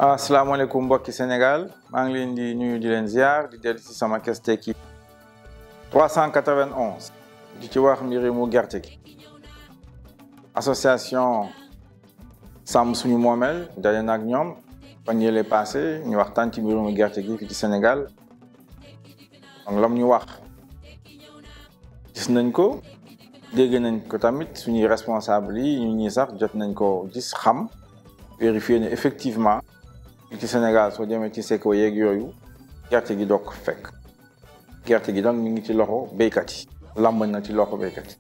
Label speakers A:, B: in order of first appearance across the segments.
A: asalaamaaleykum mbokki Sénégal maa ngi leen di nuyu di leen ziar di dellu ci sama Kes Tekki 391 di ci wax mbirum gerte gi association sàmm suñu moomeel daje na ak ñoom fan yële passé ñu waxtaan ci mbirum gerte gi fii ci Sénégal donc lam ñu wax gis nañ ko dégg nañ ko tamit suñuy responsable yi ñu ñii sax jot nañ ko gis xam vérifier ne effectivement ci Sénégal soo demee ci seko yeeg yooyu gerte gi doog fekk gerte gi donc ñu ngi ci loxo béykat yi lamb na ci loxo béykat yi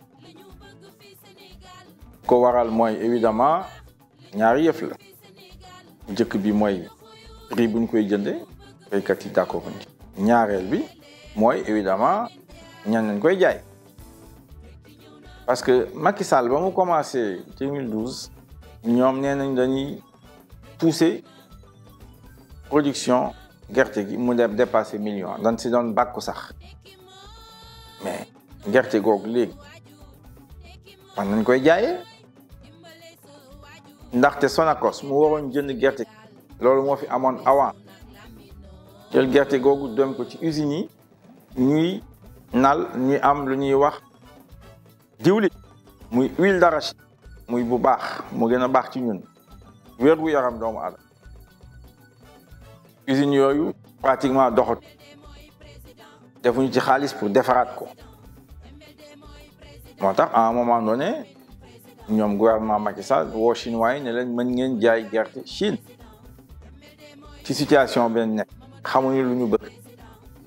A: ko waral mooy évidemment ñaari yëf la njëkk bi mooy prix bu ñu koy jëndee béykat yi d'accord ci ñaareel bi mooy évidemment ñan lañ koy jaay parce que Macky Sall ba mu commencé 2012 ñoom nee nañ dañuy pousser production gerte gi mu dem dépassé million dañ si doon bàkku sax mais gerte googu léegi fan nañ koy jaayee ndaxte Sonacos mu waroon jënd gerte loolu moo fi amoon avant jël gerte googu dem ko ci usines yi ñuy am lu ñuy wax diwlin muy huile d'arachide muy bu baax mu gën a baax ci ñun wér gu yaram doomu aadama usines yooyu pratiquement doxat defuñu ci xaalis pour defaraat ko moo tax à un moment donné ñoom gouvernement Macky Sall woo chinois yi ne leen mën ngeen jaay gerte Chine ci situation benn nekk xamuñu lu ñu bëgg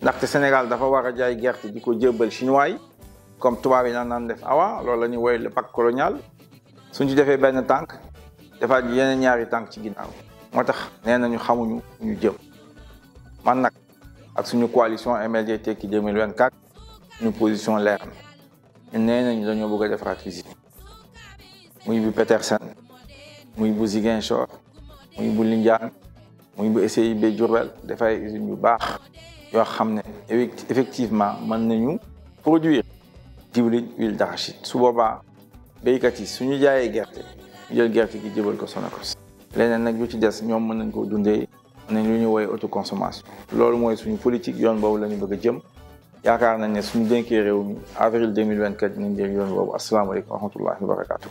A: ndaxte Sénégal dafa war a jaay gerte di ko jébbal chinois yi comme tubaab yi naan def avant loolu la ñuy woy le pacte colonial suñ ci defee benn tànk defaat yeneen ñaari tànk ci ginnaaw moo tax nee nañu xamuñu ñu jëm man nag ak suñu coalition MLD Tekki 2024 suñu position leer na nee nañu dañoo bëgg a defaraat usine muy bu Petersen muy bu Ziguinchor muy bu Lindiane muy bu SIB Diourbel dafay usine yu baax yoo xam ne effectivement mën nañu produire diwlin huile d'arachide su boobaa béykat yi suñu jaayee gerte jël gerte gi jëbal ko Sonacos leneen nag lu ci des ñoom mën nañ koo dundee mën nañ lu ñu woowee autoconsommation loolu mooy suñu politique yoon boobu la ñu bëgg a jëm yaakaar nañ ne suñu dénkee réew mi avril 2024 dinañ jël yoon boobu asalaamaaleykum wa rahmatullahi wa barakatuh